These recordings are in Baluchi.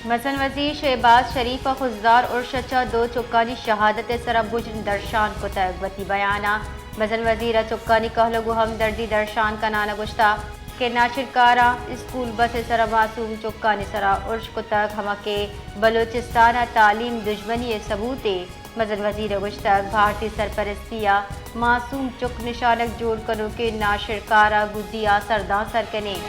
مزن وزیر شہباز شریف ء خضدار ارش ء چہ دو چکانی شہادت ء سرا بژن درشان کتگ۔ وتی بیان ء مزن وزیر ء چکانی کہول ء گوں ہمدردی درشان کنان ء گوشتگ کہ ناشرکاراں اسکول بس ء سرا معصوم چکانی سرا ارش کتگ، ہما کہ بلوچستان ء تعلیم دژمنی ء ثبوتے۔ مزن وزیر ء گوشتگ، بھارتی سرپرستی ء معصوم چک نشانگ جوڑ کنوکیں ناشرکار ء گدی آسرداں سر کنیں۔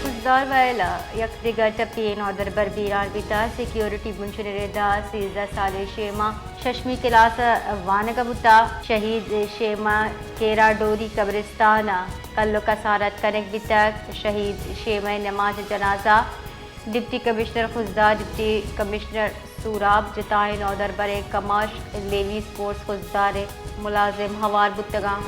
خضدار ویل ء یک دگہ ٹپی ء نودربر بیران بیتگ۔ سیکیورٹی بنشن ء ردا سیزدہ سالیں شیما ششمی کلاس ء وانگ ء بوتگ۔ شہید شیما ء کرا ڈوری قبرستان ء کل ء کسانت کنگ بیتگ۔ شہید شیما ء نماز جنازہ deputy commissioner Khuzdar, deputy commissioner سوراب، جتائیں نودربریں کماش، لیوی اسپورٹس خضدار ء ملازم ہوار بوتگاں۔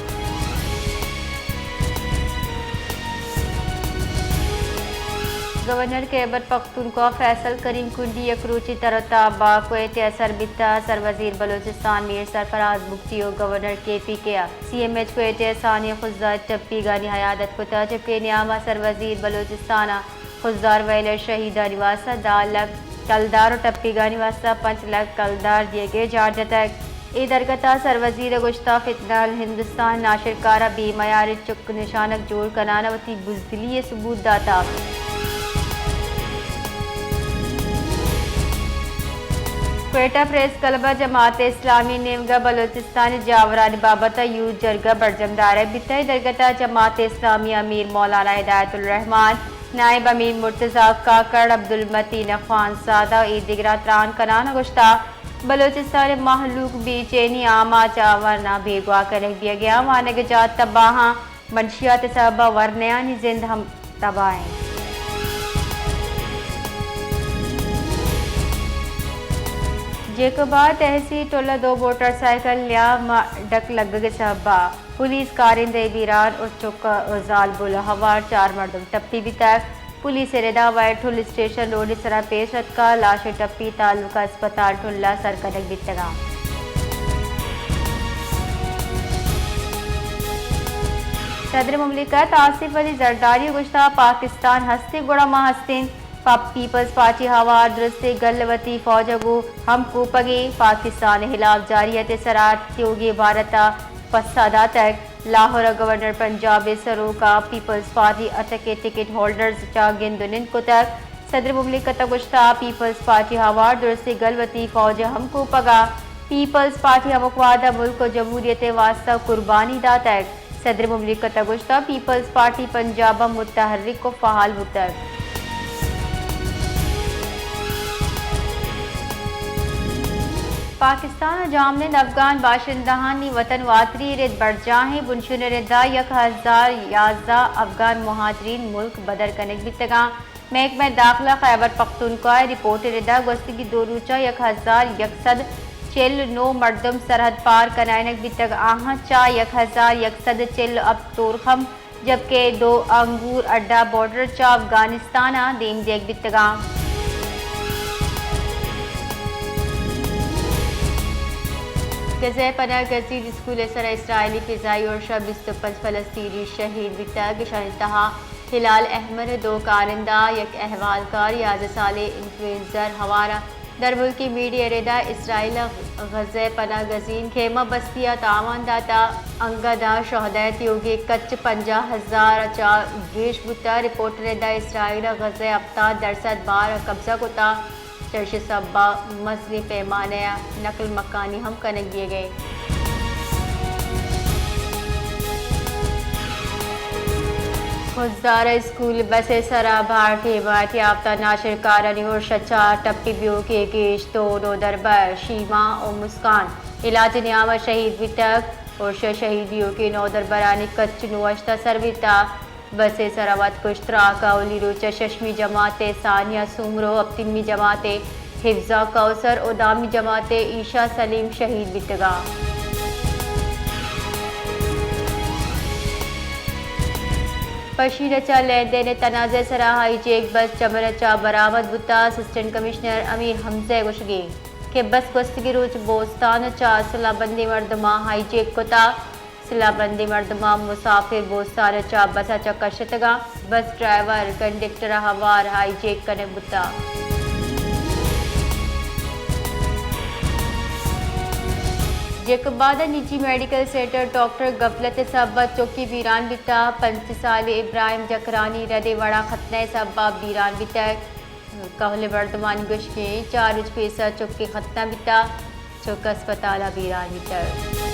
گورنر خیبر پختونخوا فیصل کریم کنڈی یک روچی تر ء تاب ء کوئٹہ ء سر بیتگ۔ سروزیر بلوچستان میر سرفراز بگٹی ء گورنر کے پی کے ء سی ایم ایچ کوئٹہ ء ثانی خضدار ٹپیگانی عیادت کتگ۔ چکے نیام ء سروزیر بلوچستان ء خضدار ویل ء شہیدانی واستہ دہ لکھ کلدار ء ٹپیگانی واستہ پنچ لکھ کلدار دیگ ء جار جتگ۔ اے درگت ء سروزیر ء گوشتگ، فتنہ الہندوستان ناشرکار ء بے میاریں چک نشانگ جوڑ کنان ء وتی بزدلی ء ثبوت داتگ۔ کوئٹہ پریس کلب ء جماعت اسلامی نیمگ ء بلوچستان ء جاورانی بابت ء یوتھ جرگہ برجم دارگ بیتگ۔ اے درگت ء جماعت اسلامی ء امیر مولانا ہدایت الرحمان، نائب امیر مرتضی کاکڑ، عبدالمتین خانزادہ ء اے دگراں تران کنان ء گوشتگ، بلوچستان ء مہلوک بے چینی آماچ ء ورنا بیگواہ کنگ بیگ ء آں، وانگ ء جاہ تباہ آں، منشیات ء سبب ء ورنایانی زند ہم تباہ انت۔ جیکب ء تہسی ٹل ء دو موٹر سائیکل نیام ء ڈک لگگ ء سبب ء پولیس کارندہ ء بیران ء چک ء زالبول ء ہوار چار مردم ٹپی بیتگ۔ پولیس ء ردا وائٹ ہل اسٹیشن روڈ ء سرا پیش اتکگ، لاش ء ٹپی تعلقہ اسپتال ٹل ء سر کنگ بیتگاں۔ صدر مملکت آصف علی زرداری ء گوشتگ، پاکستان ہستیں گڑا ما ہستیں۔ پا-، پیپلز پارٹی ہوار درستیں گل وتی فوج ء گوں ہم کوپگیں۔ پاکستان ء ہلاف جارحیت ء سرا تیوگیں بھارت ء پسہ داتگ۔ لاہور ء گورنر پنجاب ء سروک ء پیپلز پارٹی ء ٹکٹ، ٹکٹ ہولڈرز چہ گند ء نند کتگ۔ صدر مملکت ء گوشتگ، پیپلز پارٹی ہوار درستیں گل وتی فوج ء ہم کوپگ ء۔ پیپلز پارٹی ہمک وہد ء ملک ء جمہوریت ء واستہ قربانی داتگ۔ صدر مملکت ء گوشتگ، پیپلز پارٹی پنجاب ء متحرک ء فعال بوتگ۔ پاکستان ء جہمنند افغان باشندہانی وطن واتری ء رد برجاہیں۔ بنشون ء ردا یک ہزار یازدہ افغان مہاجرین ملک بدر کنگ بیتگاں۔ محکمہ داخلہ خیبر پختونخوا ء رپورٹ ء ردا گوستگی دو روچ ء یک ہزار یک سد چل ء نو مردم سرحد پار کنائینگ بیتگ، آہاں چہ یک ہزار یک سد چل ء ہپت تورخم، جبکہ دو انگور اڈا بارڈر چہ افغانستان ء دیم دیگ بیتگاں۔ غزہ ء پناہ گزین اسکول ء سرا اسرائیلی فضائی ارش ء بیست ء پنچ فلسطینی شہید بیتگ، اشانی تہا ہلال احمر ء دو کارندہ، یک احوالکار، یازدہ سالیں انفلوئنسر ہوار ء۔ درملکی میڈیا ء ردا اسرائیل ء غزہ ء پناہ گزین خیمہ بستی ء تاوان داتہ، انگت ء شہداء ء تیوگیں کچ پنجاہ ہزار ء چہ گیش بوتہ۔ رپورٹ ء ردا اسرائیل ء غزہ ء ہپتاد درسد بار ء قبضہ کتہ۔ چریشی سبب ء مزنیں پیمانہ ء نقل مکانی ہم کنگ بیگ ء انت۔ خضدار ء اسکول بس ء سرا بھارتی حمایت یافتہ ناشرکارانی ارش ء چہ ٹپی بیوکیں گیش دو نودربر شیما ء مسکان علاج ء نیام ء شہید بیتگ۔ ارش ء شہید بیوکیں نودربرانی کچ نو ہشت ء سر بیتہ۔ بس ء سرا وت کش تراک ء اولی روچ ء ششمی جماعت ء ثانیہ سومرو، ہپتمی جماعت ء حفظہ کوثر ء دہمی جماعت ء عیشا سلیم شہید بیتگاں۔ پشین ء چہ لین دین ء تنازع ء سرا ہائی جیک بس چمن ء چہ برآمد بوتہ۔ اسسٹنٹ کمشنر امیر حمزہ ء گوشگ انت کہ بس گوستگیں روچ بوستان ء چہ سلاہ بندیں مردماں ہائی جیک کتہ۔ سلاہ بندیں مردماں مسافر بوستان ءَ چہ بس ءَ چہ کشتگ اَنت۔ بس ڈرائیور، کنڈکٹر ءَ ہوار ہائی جیک کنگ بوتگ۔ جیکب آباد ءَ نجی میڈیکل سینٹر ڈاکٹر غفلت ءِ سبب ءَ چکے بیران بیتگ۔ پنچ سالیں ابراہیم جکرانی رد ءِ وڑ ءَ ختنہ ءِ سبب ءَ بیران بیتگ۔ کہول ءِ مردمانی گوشگ اِنت، چار روچ پیسر چکے ختنہ بیتگ، چک اسپتال ءَ بیران بیتگ۔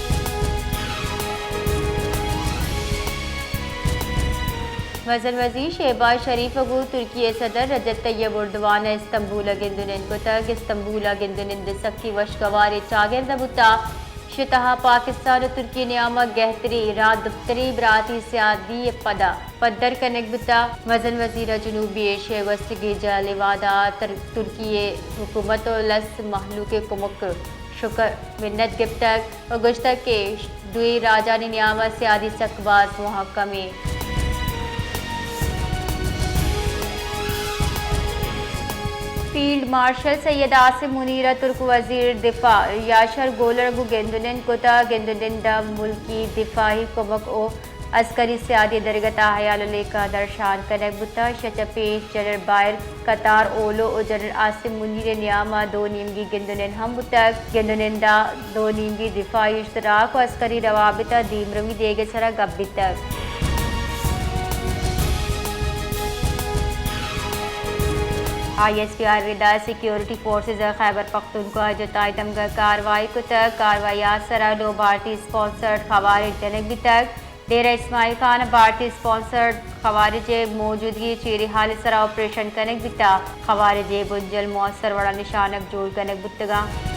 مزن وزیر شہباز شریف ءَ گوں ترکی ءِ صدر رجب طیب اردوان ءَ استنبول ءَ گند ءُ نند کتگ۔ استنبول ءَ گند ءُ نند سکی وشگواریں چاگرد ءَ بوتگ۔ ایشی ءِ تہا پاکستان ءُ ترکی ءِ نیام ءَ گہتریں راہ دپتریں براتی سیادی ءِ پد ءَ پدر کنگ بوتگ۔ مزن وزیر ءَ جنوبی ایشیا ءِ گوستگیں جہل ءِ وہد ءَ تر-، ترکی ءِ حکومت ءُ لس مہلوک ءِ کمک ءِ شکر منت گپتگ ءُ گوشتگ کہ دوئیں راجانی نیام ءَ سیادی سک باز مہکم اِنت۔ فیلڈ مارشل سید عاصم منیر ءَ ترک وزیر دفاع یاشار گولر ءَ گوں گند ءُ نند کتگ۔ گند ءُ نند ءَ ملکی دفاعی کمک ءُ عسکری سیادی ءِ درگت ءَ ہیال ءُ لیکہ درشان کنگ بوتگ۔ ایشی ءَ چہ پیش جنرل باہر قطار اولو ءُ جنرل عاصم منیر ءِ نیام ءَ دو نیمگی گند ءُ نند ہم بوتگ۔ گند ءُ نند ءَ دو نیمگی دفاعی اشتراک ءُ عسکری روابط ءِ دیمروی دیگ ءِ سرا گپ بیتگ۔ آئی ایس پی آر ءِ ردا سیکیورٹی فورسز ءَ خیبر پختونخوا ءَ جتائیں دمگ ءَ کاروائی کتگ۔ کاروائی ءِ آسر ءَ نو بھارتی اسپانسرڈ خوارج جنگ بیتگ۔ ڈیرہ اسماعیل خان ءَ بھارتی اسپانسرڈ خوارج ءِ موجودگی ءَ چیری حال ءِ سرا آپریشن کنگ بیتگ۔ خوارج ءِ بنجل مؤثر وڑا نشانگ جوڑ کنگ بوتگ اَنت۔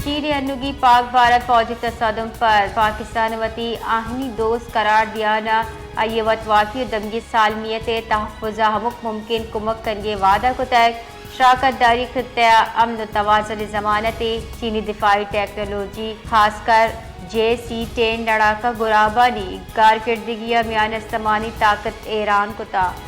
چین ءِ انوگیں پاک بھارت فوجی تصادم ءَ پد پاکستان ءَ وتی آہنی دوست قرار دیان ءَ آئی ءِ وتواکی ءُ دمگی سالمیت ءِ تحفظ ءَ ہمک ممکن کمک کنگ ءِ وعدہ کتگ۔ شراکت داری خطہ ءِ امن ءُ توازن ءِ ضمانت اِنت۔ چینی دفاعی ٹیکنالوجی، خاص کر جے سی ٹین لڑاکہ گرابانی کارکردگی ءِ میان استمانی طاقت ءَ حیران کتگ۔